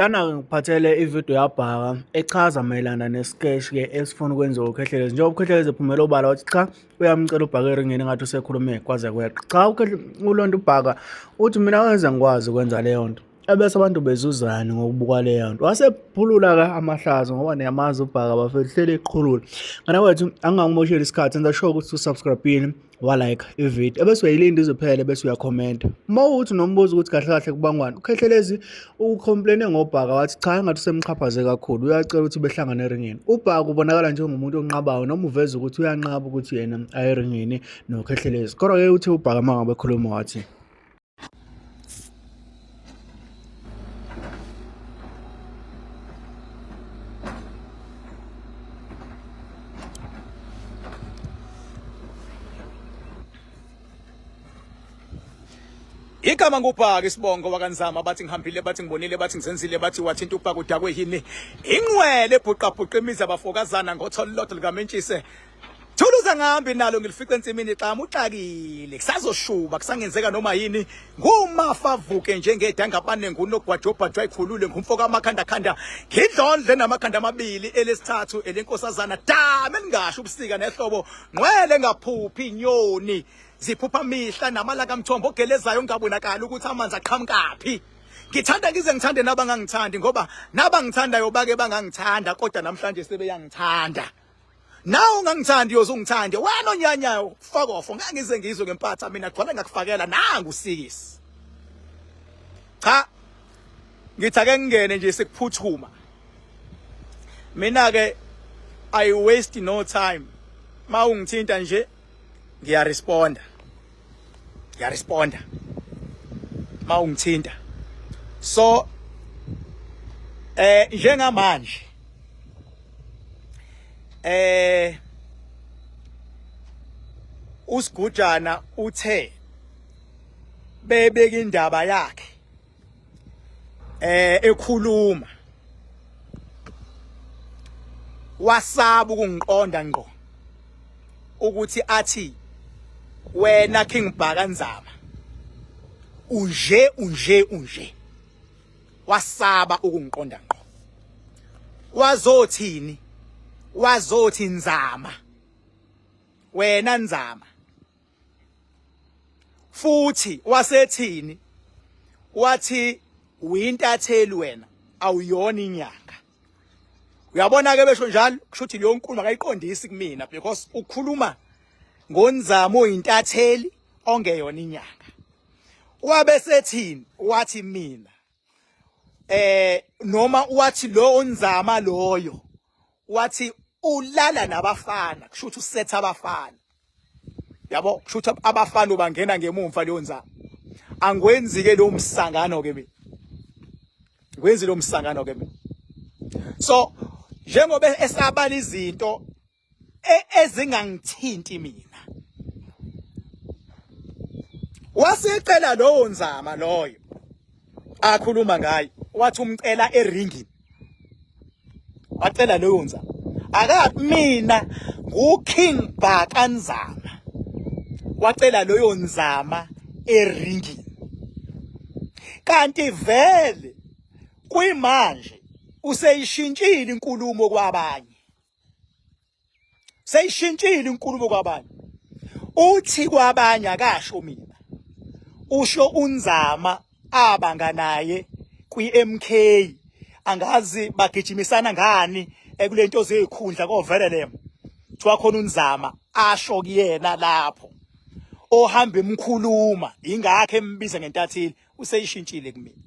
Lana-ke ngikuphathele ividiyo yaBhaka echaza mayelana nesikeshi-ke esifuna ukwenziwa uKhehlelezi. Njengoba uKhehlelezi ephumela obala wathi cha uyamcela uBhaka eringini engathi usekhulume kwaze kweqa. Cha uLonto uBhaka uthi mina ngeze ngikwazi ukwenza leyo nto. Ebese abantu bezuzani ngokubuka leyo nto. Wasephulula-ke amahlazo ngoba niyamazi uBhaka bafethu hleli eqhulula. Ngana wethu angingangimosheli isikhathi enza sure ukuthi usubscribe-ile wa-like ividiyo ebese uyayilinda izophela bese uyakhomenta uma uthi nombuzo ukuthi kahle kahle kubangwani uKhehlelezi ucomplaine ngoBhaka wathi cha engathi usemxhaphaze kakhulu uyacela ukuthi behlangane eringini uBhaka ubonakala njengomuntu onqabayo noma uveza ukuthi uyanqaba ukuthi yena aye eringini noKhehlelezi kodwa-ke uthe uBhaka uma ngabe ekhuluma wathi Igama ngubhaka isibongo wakanzama bathi ngihambile bathi ngibonile bathi ngizenzile bathi wathinta ubhaka udakwe yini inqwele ebhuqabhuqa imizi abafokazana ngotholo lodwa likamentshise Thuluza ngihambi nalo ngilifice ensimini xamu uxakile kusazoshuba kusangenzeka noma yini ngumafa avuke njengedangabane ngunogwajobhajwa ikhulule ngumfo kamakhanda khanda ngidlondle namakhanda amabili elesithathu elenkosazana dame elingasho ubusika nehlobo ngqwele ngaphuphi inyoni ziphupha mihla namalaka mthombo ogelezayo ongabonakali ukuthi amanzi aqhamukaphi ngithanda ngize ngithande nabangangithandi ngoba nabangithandayo bake bangangithanda kodwa namhlanje sebeyangithanda Nawe ungangithandi uyoze ungithande wena onyanyayo fokofo ngeke ngize ngizwe ngempatha mina gcwala ngakufakela nangu usikisi cha ngithi ake ngingene nje sekuphuthuma mina ke I waste no time ma ungithinta nje ngiyaresponda ngiyaresponda ma ungithinta so eh njengamanje eh uSigujana uthe bebeka indaba yakhe eh ekhuluma wasaba ukungiqonda ngqo ukuthi athi wena King Bhaka Nzama unje unje unje wasaba ukungiqonda ngqo wazothini wazothi nzama wena nzama futhi wasethini wathi uyintatheli wena awuyona inyanga uyabona ke besho njalo kusho ukuthi leyo nkulumo akayiqondisi kumina because ukhuluma ngonzamo oyintatheli ongeyona inyanga wabe sethini wathi mina eh noma wathi lo onzama loyo wathi ulala nabafana kusho ukuthi usetha abafana yabo kusho ukuthi abafana ubangena ngemumva leyo nzama angwenzi ke lo msangano ke mina ngwenzi lo msangano ke mina so njengoba esabala izinto e, ezingangithinti mina wasecela lowo nzama loyo akhuluma ngayo wathi umcela eringini wacela leyo nzama akakumina nguKing Bhaka Nzama wacela leyo nzama eringini kanti vele kuyimanje useyishintshile inkulumo kwabanye seyishintshile inkulumo kwabanye uthi kwabanye akasho mina usho unzama abanga naye kwi-MK angazi bagijimisana ngani ekulento zezikhundla kovelelem kuthiwa khona unzama asho kuyena lapho ohamba emkhuluma ingakho embiza ngentatheli useyishintshile kumina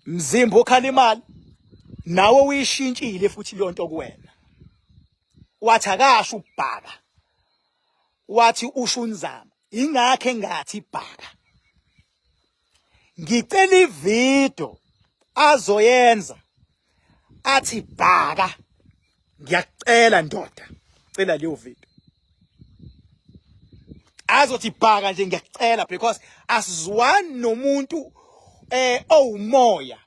Mzimba okhala imali nawe uyishintshile futhi leyo nto kuwena wathi akasho ubhaka wathi usho unzama ingakho engathi ibhaka ngicela ivideo azoyenza athi bhaka ngiyakucela ndoda cela leyo video azothi bhaka nje ngiyakucela because asizwani nomuntu eh owumoya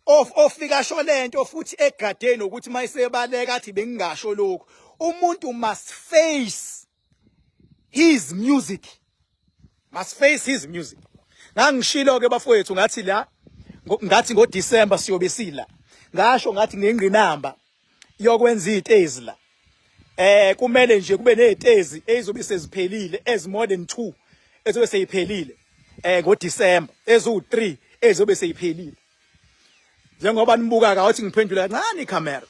of ofika sho lento futhi egadeni ukuthi mayisebaleka athi bengingasho lokhu umuntu must face his music must face his music. Ngangishilo ke bafowethu ngathi la ngathi ngoDecember siyobe sila. Ngasho ngathi ngengqinamba yokwenza izitezi la. Kumele nje kube nezitezi ezizobe seziphelile as more than 2 ezobe seyiphelile ngoDecember eziwu3 ezobe seyiphelile. Njengoba nibuka ka uthi ngiphendula kancane ikhamera.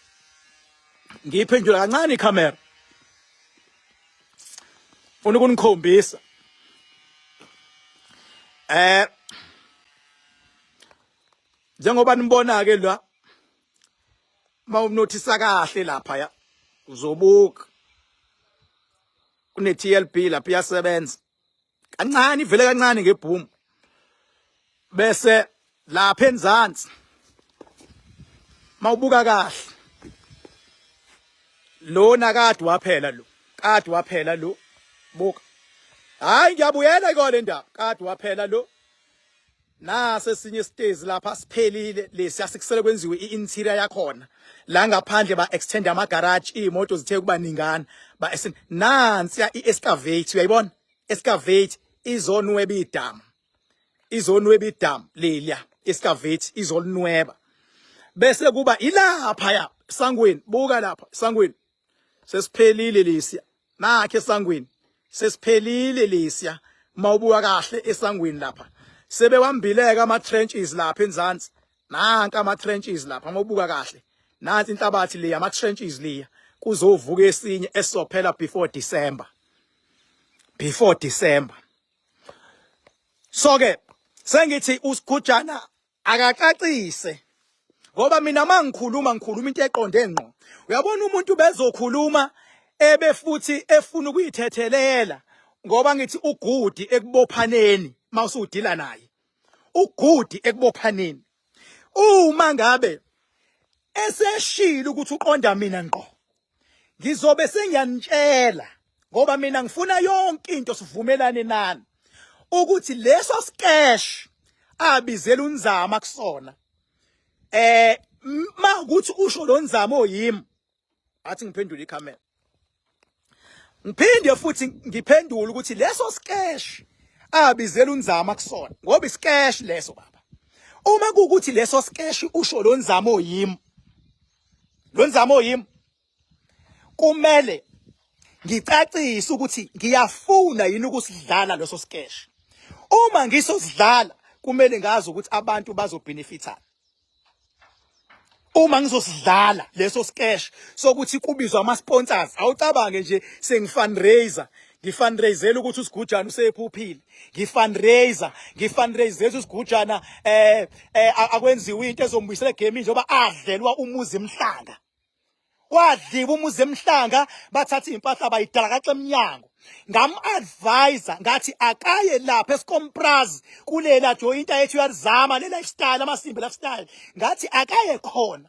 Ngiyiphendula kancane ikhamera. Funa ukunikhombisa. Njengoba nibona ke la mawunothisa kahle lapha ya uzobuka kune TLB lapha iyasebenza kancane ivele kancane ngeboom bese lapha enzansi mawubuka kahle lona kade waphela lo kade waphela lo buka hayi ngiyabuyela ikole ndaba kade waphela lo nase esinye isitezi lapha siphelile lesi asikusele kwenziwe i-interior yakhona la ngaphandle ba extend ama garage imoto zithe kuba ningana ba nansi i-excavate uyayibona excavate izonweba idamu izonweba idamu leliya excavate izolinweba bese kuba ilapha ya sangweni buka lapha sangweni sesiphelile lesiya nakhe esangweni sesiphelile lesiya mawubuka kahle esangweni lapha sebewambileka ama trenches lapha enzansi nanka ama trenches lapha mawubuka kahle nansi inhlabathi le ama trenches liya kuzovuka esinye esizophela before December before December so ke sengithi usigujana akacacise ngoba mina mangikhuluma ngikhuluma into eqonde ngqo uyabona umuntu bezokhuluma ebe futhi efuna ukuyithethelela ngoba ngithi ugudi ekubophaneni mawusudila naye ugudi ekubophaneni uma ngabe eseshilo ukuthi uqonda mina ngqo ngizobe sengiyanitshela ngoba mina ngifuna yonke into sivumelane nani ukuthi leso skesh abizela unzama kusona ma ukuthi usho lo nzama oyimi athi ngiphendule ikhamera ngiphinde futhi ngiphendule ukuthi leso skesh abizela unzama kusona ngoba iskesh leso baba uma kuukuthi leso skesh usho lo nzama oyimi lo nzama oyimi kumele ngicacise ukuthi ngiyafuna yini ukusidlala leso skesh uma ngisosidlala kumele ngazi ukuthi abantu bazobenefita uma ngizosidlala leso skesh sokuthi kubizwa ama sponsors awucabange nje sengifundraiser ngifundraisela ukuthi usigujana usephuphile ngifundraiser ngifundraisela usigujana akwenziwe into ezombuyisela egaming njengoba adlelwa umuzi emhlanga wadliwa umuzi emhlanga bathatha impahla bayidala kaxe emnyango ngam-advisa ngathi akaye lapha eskomprazi kulela joint ayethu uyalizama le lifestyle amasimbi lifestyle ngathi akaye khona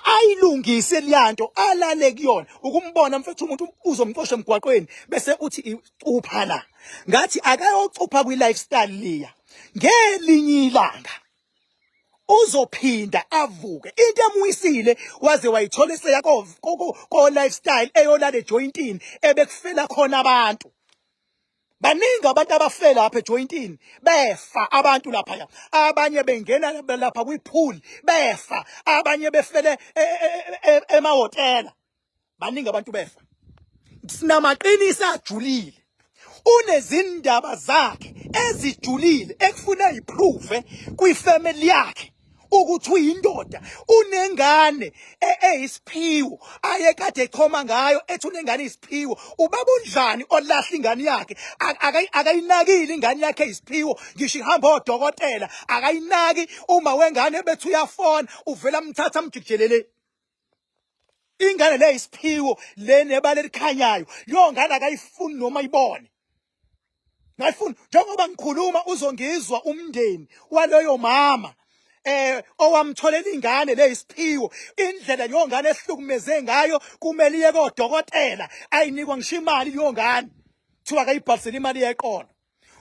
ayilungise liyanto alale kuyona ukumbona mfethu umuntu uzomxosha emgwaqweni bese uthi icupha la ngathi akayocupha kwi lifestyle liya ngelinye ilanga uzophinda avuke into emwisile waze wayithola eseya ko ko lifestyle eyolala ejointini ebekufela khona abantu baningi abantu abafela lapha ejointini befa abantu lapha abanye bengena lapha kwipool befa abanye befele emahhotela baningi abantu befa sinamaqiniso ajulile unezindaba zakhe ezijulile ekufuna iprove kwifamily yakhe ukuthi uyindoda unengane eyisiphiwo ayekade echoma ngayo ethi unengane isiphiwo ubaba unjani olahla ingane yakhe akayinakile ingane yakhe isiphiwo ngisho ihamba odokotela akayinaki uma wengane bethi uyafona uvela amthatha amjikijelele ingane le isiphiwo le nebala elikhanyayo leyo ngane akayifuni noma ibone ngayifuni njengoba ngikhuluma uzongizwa umndeni waloyo mama owamtholela ingane le isiphiwo indlela leyo ngane ehlukumeze ngayo kumele iye kodokotela ayinikwa ngisho imali leyo ngane kuthiwa akayibhalisele imali yeqolo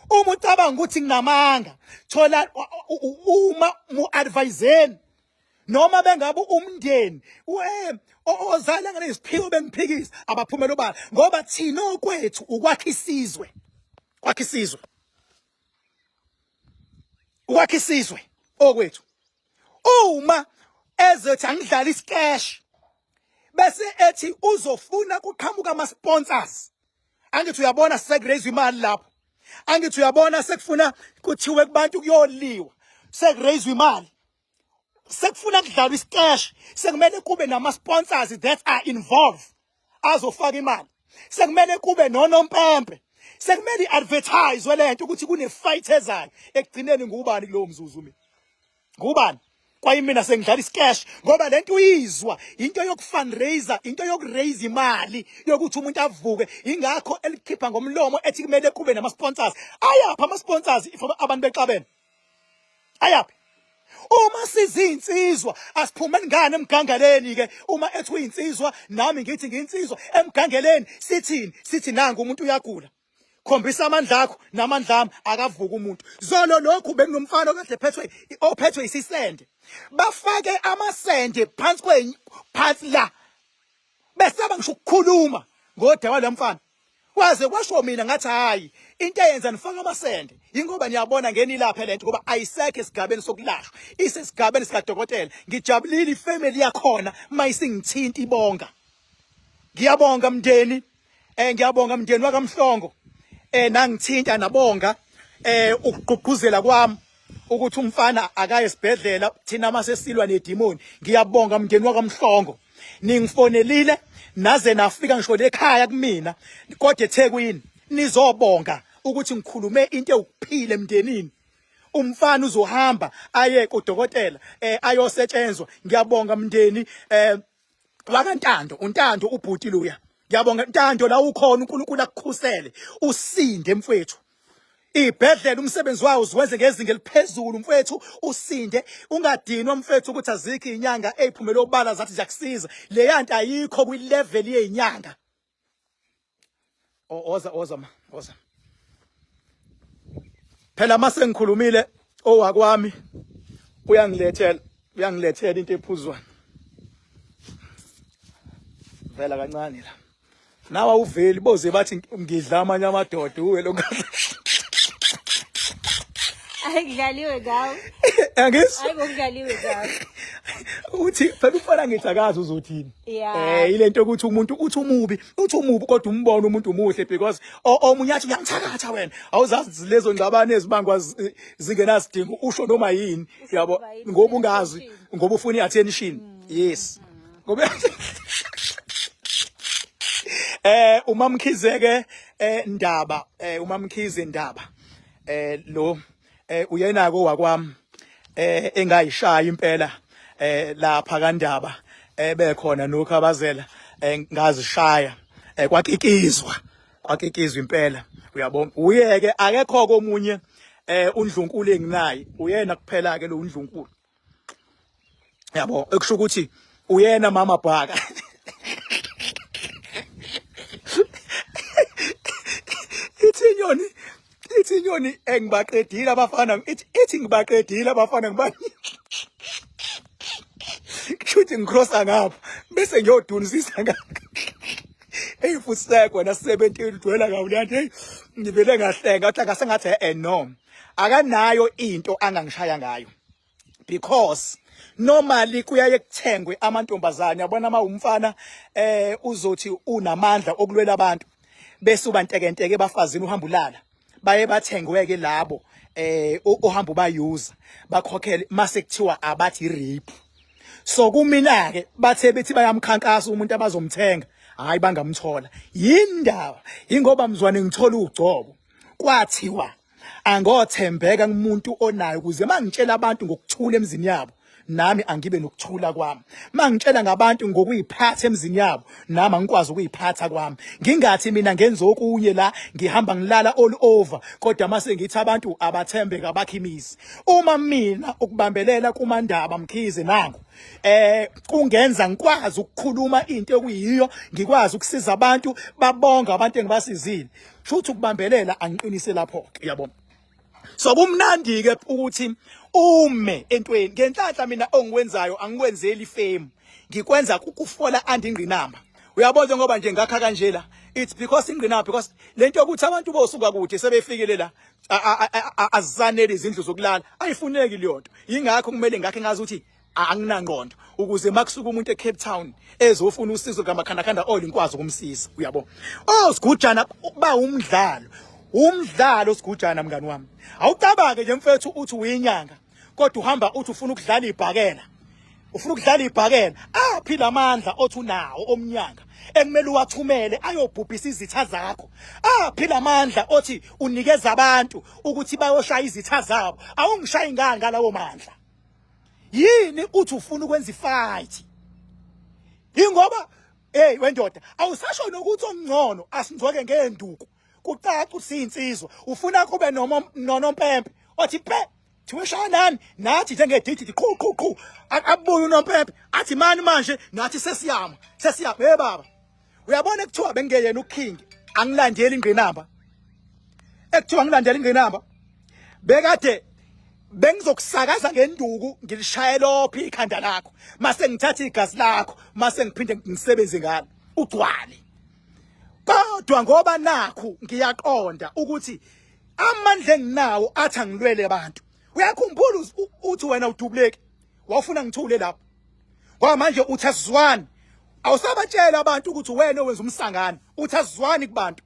uma ucabanga ukuthi nginamanga thola uma mu-adviseni noma bengabe umndeni ozala ngane isiphiwo bengiphikisa abaphumela obala ngoba thina okwethu ukwakha isizwe kwakha isizwe. Ukwakha isizwe okwethu. Uma ezothi angidlala isikeshi bese ethi uzofuna kuqhamuka ama sponsors. Angithi uyabona sekuraise imali lapho. Angithi uyabona sekufuna kuthiwe kubantu kuyoliwa. Sekuraise imali. Sekufuna kudlalwa isikeshi, sekumele kube nama sponsors that are involved azofaka imali. Sekumele kube nonompempe. Sekumele iadvertise lento ukuthi kune fight ezayo. Ekugcineni ngubani kulowo mzuzu mina? Ngubani? Kwayimina sengidlala iscash ngoba lento uyizwa into yokufundraiser, into yokuraise imali yokuthi umuntu avuke. Ingakho elikhipha ngomlomo ethi kumele kube nama sponsors. Ayaphi ama sponsors if abantu bexabene? Ayaphi? Uma sizinsizwa asiphume ngane emgangeleni ke. Uma ethi uyinsizwa nami ngithi ngiyinsizwa emgangeleni, sithini? Sithi nangu umuntu uyagula, khombisa amandla akho namandla ami, akavuka umuntu. Zolo lokhu bekunomfana okade phethwe ophethwe isisende, bafake amasende phansi kwenye phansi la, besaba ngisho ukukhuluma ngodawa lomfana. Kwaze kwasho mina ngathi hayi, into eyenza nifaka amasende ingoba niyabona ngenilaphe lento, ngoba ayisekho esigabeni sokulashwa, isesigabeni sikadokotela. Ngijabulile ifamily yakhona mayisingithinta ibonga. Ngiyabonga mndeni, ngiyabonga mndeni wakaMhlongo, nangithinta nabonga ukugqugquzela kwami ukuthi umfana akaye esibhedlela, thina mase silwa nedemoni. Ngiyabonga mndeni wakaMhlongo, ningifonelile naze nafika ngisho lekhaya kumina kodwa eThekwini, nizobonga ukuthi ngikhulume into ewukuphila emndenini. Umfana uzohamba aye kudokotela ayosetshenzwa. Ngiyabonga mndeni wakaNtando, uNtando ubhuti luya. Ngiyabonga Ntando, la ukhona uNkulunkulu akukhusele usinde mfowethu. Ibhedlela umsebenzi wawo uziwenze ngezinga eliphezulu mfowethu, usinde ungadinwa mfowethu ukuthi azikho izinyanga eziphumele obala zathi ziyakusiza. Leya nto ayikho kwi level yezinyanga. Oza oza ma, oza. Phela mase ngikhulumile owakwami uyangilethela, uyangilethela into ephuzwana. Vela kancane la. Nawe awuveli boze bathi ngidla amanye amadoda uwe lo. Ayikudlaliwe ngawe. Angizwa. Hayi bokudlaliwe ngawe. Uthi phela ufana ngithi akazi uzothini. Yeah. Ilento ukuthi umuntu uthi umubi, uthi umubi kodwa umbona umuntu umuhle because omunye athi uyangithakatha wena. Awuzazi lezo ngxabano ezibangwa zingenasidingo, usho noma yini yabo ngoba ungazi, ngoba ufuna iattention. Yes. Ngoba uMamkhize ke Ndaba, uMamkhize Ndaba lo uyenako wakwami engayishaya impela lapha kaNdaba, bekhona nokhabazela, ngazishaya kwakikizwa, kwakikizwa impela uyabona. Uyeke akekho komunye undlunkulu enginaye, uyena kuphela ke lo undlunkulu yabo, ekusho ukuthi uyena mama Bhaka. Ithi inyoni, ithi inyoni engibaqedile abafana, ithi ngibaqedile abafana ngiba kushuthi ngicrossa ngapha bese ngiyodunisisa ngapha. Hey futhi wena 17 udwela kawulandi. Hey ngivele ngahlenga ngathi ngase ngathi no, akanayo into angangishaya ngayo because normally kuyaye kuthengwe amantombazane. Yabona uma umfana uzothi unamandla okulwela abantu bese uba ntekenteke ebafazini uhamba ulala, baye bathengweke labo ohamba ubayuza bakhokhele mase kuthiwa abathi rape. So kumina ke bathe bethi bayamkhankasa umuntu abazomthenga, hayi bangamthola. Yindaba ingoba mzwane ngithola ugcobo, kwathiwa angothembeka kumuntu onayo ukuze mangitshela abantu ngokuthula emzini yabo nami angibe nokuthula kwami, mangitshela ngabantu ngokuyiphatha emzini yabo nami angikwazi ukuyiphatha kwami. Ngingathi mina ngenza okunye la ngihamba ngilala all over, kodwa mase ngithi abantu abathembeka bakhimisi. Uma mina ukubambelela kuMandaba Mkhize nangu kungenza ngikwazi ukukhuluma into ekuyiyo, ngikwazi ukusiza abantu babonga abantu engibasizile, shuthi ukubambelela angiqinise lapho ke yabo. So kumnandi ke ukuthi ume entweni ngenhlanhla. Mina ongikwenzayo angikwenzeli fame, ngikwenza kukufola andingqinamba. Uyabona ngoba nje ngakha kanje la. It's because ingqina because lento yokuthi abantu bosuka kude sebefikile la azanele izindlu zokulala ayifuneki leyo nto. Yingakho kumele ngakhe ngazi ukuthi anginangqondo ukuze makusuka umuntu eCape Town ezofuna usizo kamakhandakhanda oil ngikwazi ukumsiza uyabo. Oh sigujana ba umdlalo. Umdlalo sigujana mngani wami. Awucabange nje mfethu uthi uyinyanga kodwa uhamba uthi ufuna ukudlala ibhakela ufuna ukudlala ibhakela aphi lamandla othi unawo omnyanga ekumele uwathumele ayobhubhisa izitha zakho aphi lamandla othi unikeza abantu ukuthi bayoshaya izitha zabo awungishayi ngani ngalawo mandla yini uthi ufuna ukwenza ifight ingoba hey wendoda awusasho nokuthi ongcono asingcoke ngenduku kucaca ukuthi siyinsizwa ufuna kube nonompempe othi pe thiwe shanani nathi njengedidi qhu qhu qhu abuye unompempe athi mani manje nathi sesiyama sesiyama hey baba uyabona ekuthiwa bengeyena uking angilandeli ingqinamba ekuthiwa ngilandela ingqinamba bekade bengizokusakaza ngenduku ngilishayela ophi ikhanda lakho mase ngithatha igazi lakho mase ngiphinde ngisebenze ngalo ugcwale kodwa ngoba nakhu ngiyaqonda ukuthi amandla enginawo athi angilwele abantu uyakhumbula uthi wena udubuleki wawufuna ngithule lapho ngoba manje uthi asizwani awusabatshela abantu ukuthi wena owenza umsangano uthi asizwani kubantu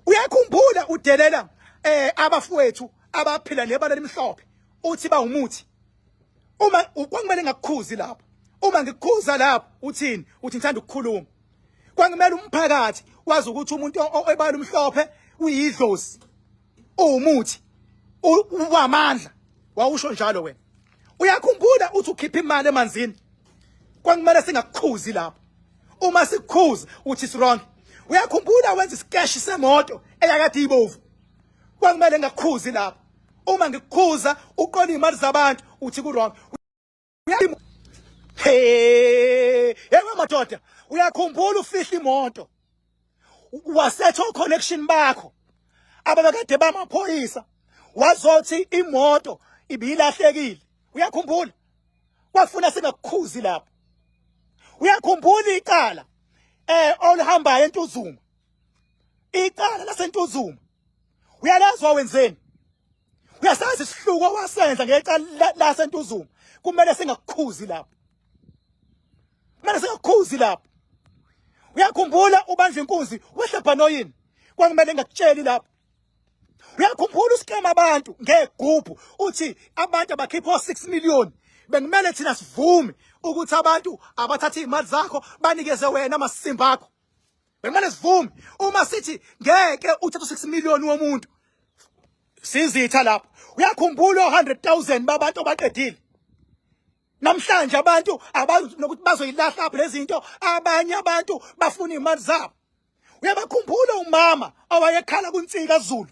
uyakhumbula udelela eh abafowethu abaphila nebala elimhlophe uthi bawumuthi uma kwakumele ngakukhuzi lapho uma ngikukhuza lapho uthini uthi ngithanda ukukhuluma Kwakumele umphakathi wazi ukuthi umuntu obala umhlophe uyidlozi. Uwumuthi. Uwamandla. Wawusho njalo wena. Uyakhumbula uthi ukhipha imali emanzini. Kwakumele singakukhuzi lapho. Uma sikukhuza uthi is wrong. Uyakhumbula wenza isikeshi semoto eyakade ibovu. Kwakumele ngakukhuzi lapho. Uma ngikukhuza uqola imali zabantu uthi ku wrong. Hey, yewe madoda, uyakhumbula ufihla imoto. Wasetha connection bakho. Ababekade bamaphoyisa. Wazothi imoto ibilahlekile. Uyakhumbula? Kwafuna singakukhuzi lapho. Uyakhumbula icala eh oluhambayo eNtuzuma. Icala laseNtuzuma. Uyalazi wawenzeni? Uyasazi isihluko wasenza ngecala laseNtuzuma. Kumele singakukhuzi lapho. Kumele singakukhuzi lapho. Uyakhumbula ubanjwe inkunzi wehla bhanoyini. Kwakumele ngakutsheli lapho. Uyakhumbula usikema abantu ngegubhu uthi abantu abakhipha o6 million bekumele thina sivume ukuthi abantu abathatha izimali zakho banikeze wena amasimba akho Bekumele sivume uma sithi ngeke uthathe 6 million womuntu. Sizitha lapho. Uyakhumbula 100,000 babantu abaqedile. Namhlanje abantu abazi nokuthi bazoyilahla apho lezinto abanye abantu bafuna imali zabo. Uyabakhumbula umama owayekhala kuNsika Zulu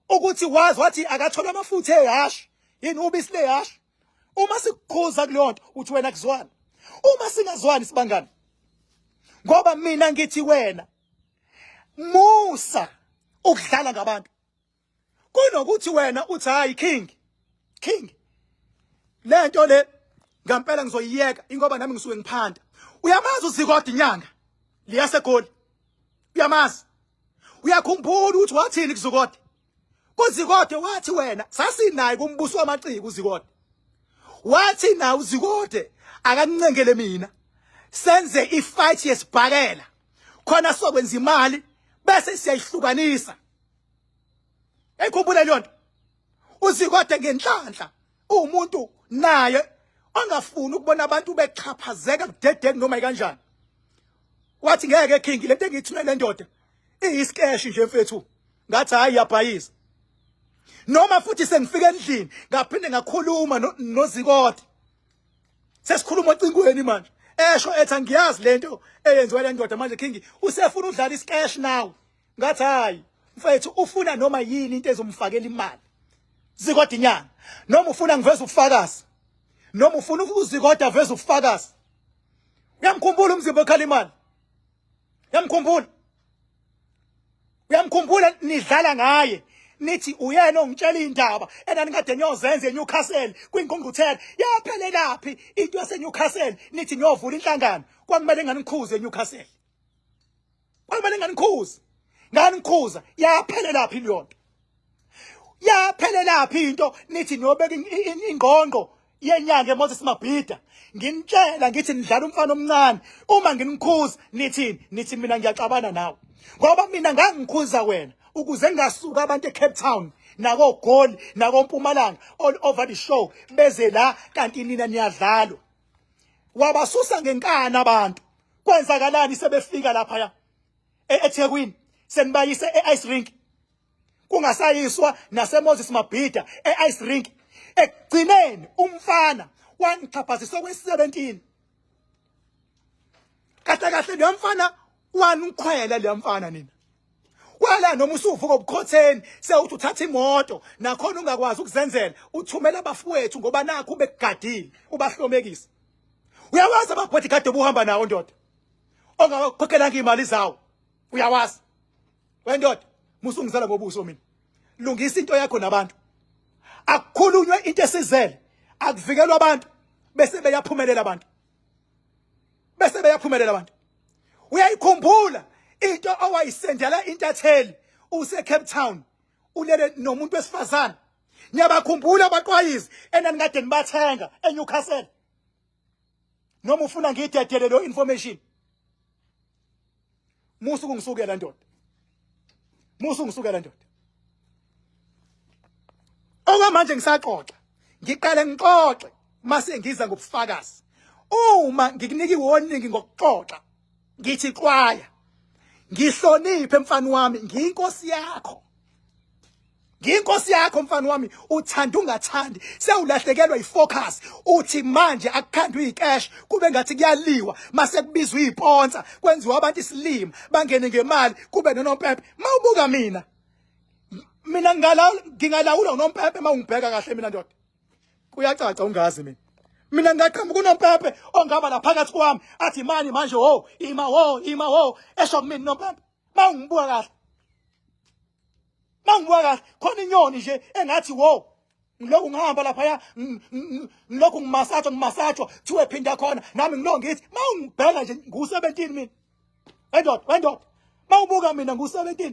ukuthi wazi wathi akathola amafutha ehashi yini ubisi lehashi uma sikukhuza kuleyo nto uthi wena kuzwana uma singazwani sibangani ngoba mina ngithi wena musa ukudlala ngabantu kunokuthi wena uthi hayi king king lento le ngampela ngizoyiyeka ingoba nami ngisuke ngiphanda uyamazi uZikode inyanga liyasegoli uyamazi uyakhumbula ukuthi wathini kuZikode kuZikode wathi wena sasinaye kumbuso wamaciko uZikode wathi na uZikode akancengele mina senze ifight yesibhakela khona sokwenza imali bese siyayihlukanisa Ekhumbula leyo nto uZikode ngenhlanhla uwumuntu naye ongafuni ukubona abantu bexhaphazeka kudedeki noma ikanjani wathi ngeke king lento engiyithumele le ndoda iyisikeshi nje mfethu ngathi hayi yabhayiza noma futhi sengifika endlini ngaphinde ngakhuluma noZikode sesikhuluma ocingweni manje esho ethi angiyazi lento eyenziwa le ndoda manje king usefuna udlala isikeshi now ngathi hayi mfethu ufuna noma yini into ezomfakela imali Zikode inyanga noma ufuna ngiveze ubufakazi noma ufuna uZikode aveze ubufakazi uyamkhumbula umzimba okhala imali uyamkhumbula uyamkhumbula nidlala ngaye nithi uyena ongitshela indaba enanikade niyozenza eNewcastle kwingqungquthela yaphelelaphi into yaseNewcastle nithi niyovula inhlangano kwakumele nganikhuze eNewcastle. Kwakumele nginikhuze. Nganikhuza yaphelela phi leyo nto? Yaphelela phi into nithi niyobeka ingqongqo yenyanga eMoses Mabhida? Nginitshela ngithi nidlala umfana omncane. Uma nginikhuza nithini? Nithi mina ngiyaxabana nawe. Ngoba mina ngangikhuza wena ukuze ngingasuka abantu eCape Town nakoGoli nakoMpumalanga all over the show beze la kanti nina niyadlalwa. Wabasusa ngenkani abantu. Kwenzakalani sebefika lapha ya eThekwini senibayise e-ice rink kungasayiswa naseMoses Mabhida e-ice rink ekugcineni umfana wangichaphazisa kwe-17 kahle kahle leyo mfana wanikhwela leyo mfana nina wala noma usuvuka obukhotheni sewuthi uthatha imoto nakhona ungakwazi ukuzenzela uthumela abafowethu ngoba nakho ubekugadile ubahlomekisa uyawazi ama-bodyguard obuhamba nawo ndoda ongawakhokhelanga iy'mali zawo uyawazi wendoda musungizela ngobuso mina lungisa into yakho nabantu akukhulunywe into esizele akuvikelwa abantu bese beyaphumelela abantu bese beyaphumelela abantu uyayikhumbula into owayisendela intatheli use Cape Town ulele nomuntu wesifazane niyabakhumbula abaqwayizi enanikade nibathenga eNewcastle noma ufuna ngiyidedele lo information musu kungisukela ndoda musu ngisukela ndoda okwamanje ngisaxoxa ngiqale ngixoxe mase ngiza ngobufakazi uma ngikunika iwarning ngokuxoxa ngithi xwaya ngihloniphe mfana wami ngiyinkosi yakho ngiyinkosi yakho mfana wami uthanda ungathandi sewulahlekelwa ifocus uthi manje akukhandwe icash kube ngathi kuyaliwa mase kubizwa iziponsa kwenziwa abantu isilima bangene ngemali kube nonompempe mawubuka mina mina ngingalawula ngingalawula unompempe mawungibheka kahle mina ndoda kuyacaca ungazi mina mina ngingaqhamuka unompempe ongaba la phakathi kwami athi mani manje ho ima ho ima ho esho kumina unompempe mawungibuka kahle mangibuka kahle khona inyoni nje engathi wo ngilokhu ngihamba laphaya ngilokhu ngimasajwa ngimasajwa kuthiwe phinda khona nami ngilokhu ngithi mawungibheka nje ngu-17 mina wendoda wendoda mawubuka mina ngu-17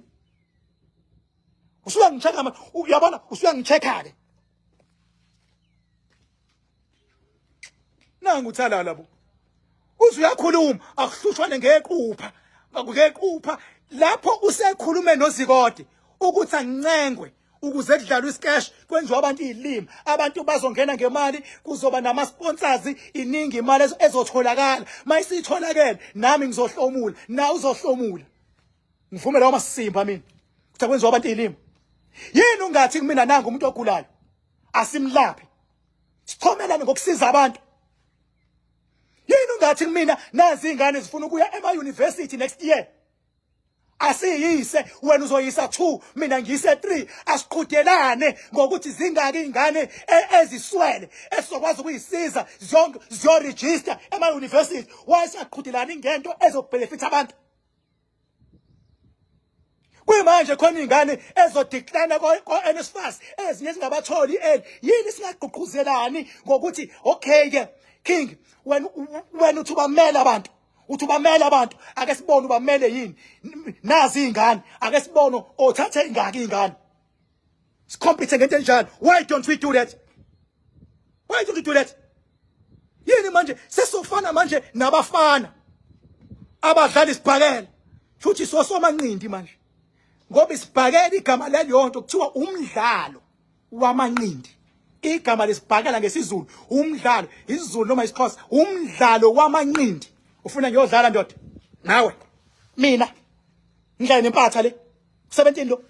usuyangi-check-a manje uyabona usuyangi-check-a-ke nangu uthalala bo uze uyakhuluma akuhlushwane ngequpha ngequpha lapho usekhulume nozikode ukuthi angincengwe ukuze kudlalwe isikesh kwenziwa abantu izilimi abantu bazongena ngemali kuzoba nama sponsors iningi imali ezotholakala mayisitholakele nami ngizohlomula na uzohlomula ngivume lawo masimba mina kuthi kwenziwa abantu izilimi yini ungathi kumina nanga umuntu ogulayo asimlaphe sichomelane ngokusiza abantu yini ungathi kumina nazi ingane zifuna ukuya ema university next year asiyise wena uzoyisa 2 mina ngiyise 3 asiqhudelane ngokuthi zingaki ingane e, eziswele esizokwazi ukuyisiza zonke ziyoregister ema university why siyaqhudelana ingento ezobenefit abantu Kuyimanje khona izingane ezodecline ko-NSFAS ezinye ezingabatholi i-early yini singagqugquzelani ngokuthi okay ke king wena wena uthi ubamele abantu uthi ubamele abantu ake sibone ubamele yini nazi izingane ake sibone othathe ingaki izingane sicompete ngento enjalo why don't we do that why don't we do that yini manje sesofana manje nabafana abadlala isibhakela futhi sosomanqindi manje ngoba isibhakela igama leliyonto kuthiwa umdlalo wamanqindi igama lesibhakela ngesizulu umdlalo isiZulu noma isiXhosa umdlalo wamanqindi ufuna ngiyodlala ndoda nawe mina ngidlale nempatha le 17 lo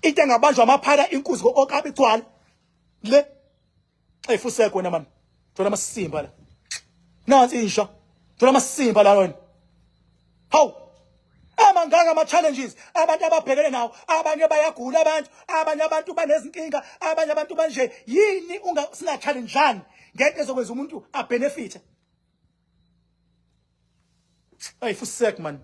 into engabanjwa amaphara inkuzi okabi igcwala le xefu sekho wena mani thola amasimba la nansi insha thola amasimba la wena hawu amangaka ama challenges abantu ababhekene nawo abanye bayagula abantu abanye abantu banezinkinga abanye abantu banje yini unga singa challenge ngento ezokwenza umuntu abenefit Ay fusek man.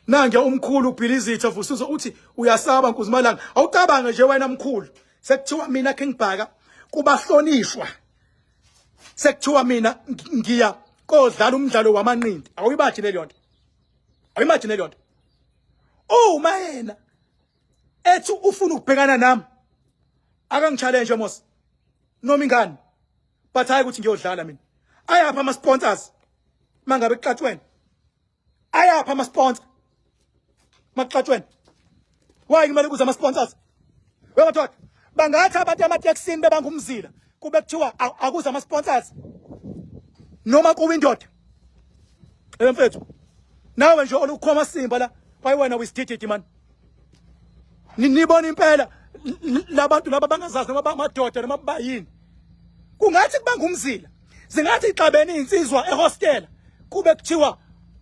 Nange umkhulu ubhilizitha vusuzo uthi uyasaba Nkuzimalanga. Awucabange nje wena mkhulu. Sekuthiwa mina King Bhaka kubahlonishwa. Sekuthiwa mina ngiya Kodlala umdlalo wamanqindi. Awuyibaji leyo nto. Awuyimaji leyo nto. Uma yena ethi ufuna ukubhekana nami akangichallenge mos. Noma ingane. But hayi ukuthi ngiyodlala mina. Ayapha ama sponsors mangabe kuxatshwene. Ayapha ama sponsor. Makuxatshwene. Why kumele kuze ama sponsors? Wemadoda bangathi abantu ematekisini bebangumzila kube kuthiwa akuze ama sponsors. Noma kuwe indoda. Mfethu. Nawe nje olukhoma simba la. Why wena uyisidididi man. Nibona impela labantu laba bangazazi noma bamadoda noma bayini. Kungathi kubanga umzila. Zingathi ixabene insizwa ehostela kube kuthiwa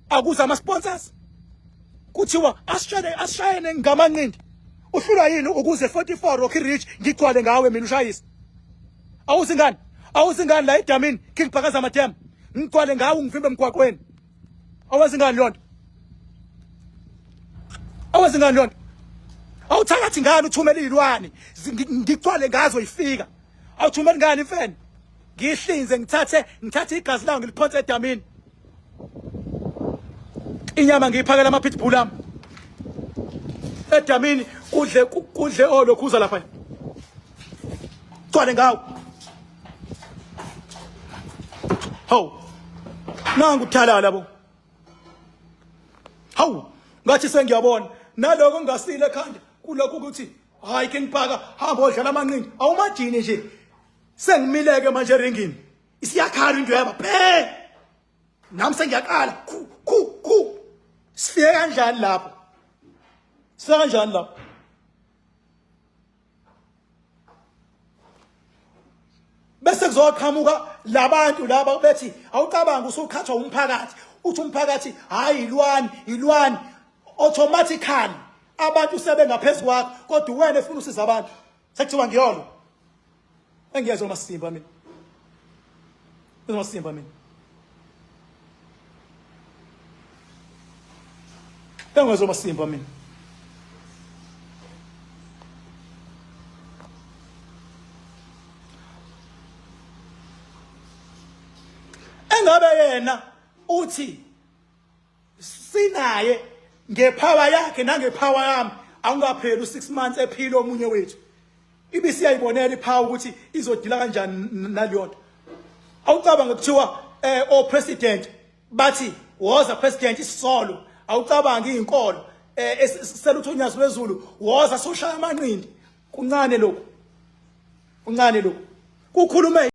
akuze ama sponsors. Kuthiwa asishayene asishayene ngamanqindi. Uhlulwa yini ukuze 44 Rocky Ridge ngigcwale ngawe mina ushayisa. Awuzingani? Awuzingani la edamini King Phakaza Madam. Ngigcwale ngawe ngivimbe emgwaqweni. Awazingani lonto? Awazingani lonto? Awuthakathi ngani uthumela izilwane ngigcwale ngazo ifika. Awuthumeli ngani imfene? Ngihlinze ngithathe ngithathe igazi lawo ngiliphonse edamini. Inyama ngiyiphakela ama pitbull ami. Edamini kudle kudle olokhuza lapha. Gcwale ngawo. Hawu. Nangu uthalala bo. Hawu, ngathi sengiyabona naloko ngingasile ekhanda kulokhu ukuthi hayi King Bhaka hamba odlala amanqindi awumajini nje. Sengimileke manje eringini. Isiyakhala into yaba phe. Nami sengiyaqala khu khu khu. Sifike kanjani lapho? Sifike kanjani lapho? Bese kuzoqhamuka labantu laba bethi awucabangi usukhathwa umphakathi uthi umphakathi hayi ilwani ilwani automatically abantu sebengaphezulu kwakho kodwa wena efuna usiza abantu sekuthiwa ngiyolo engiyezwa masimba mina masimba mina engiyezwa masimba mina. Engabe yena uthi sinaye ngepower yakhe nangepower yami awungapheli u6 months ephila omunye wethu ibisiyayibonela ipower ukuthi izodila kanjani naleyonto. Awucabange kuthiwa o president bathi woza president isisolo awucabangi izinkolo selutho unyazi lwezulu woza soshaya amanqindi. Kuncane lokhu, kuncane lokhu kukhulume.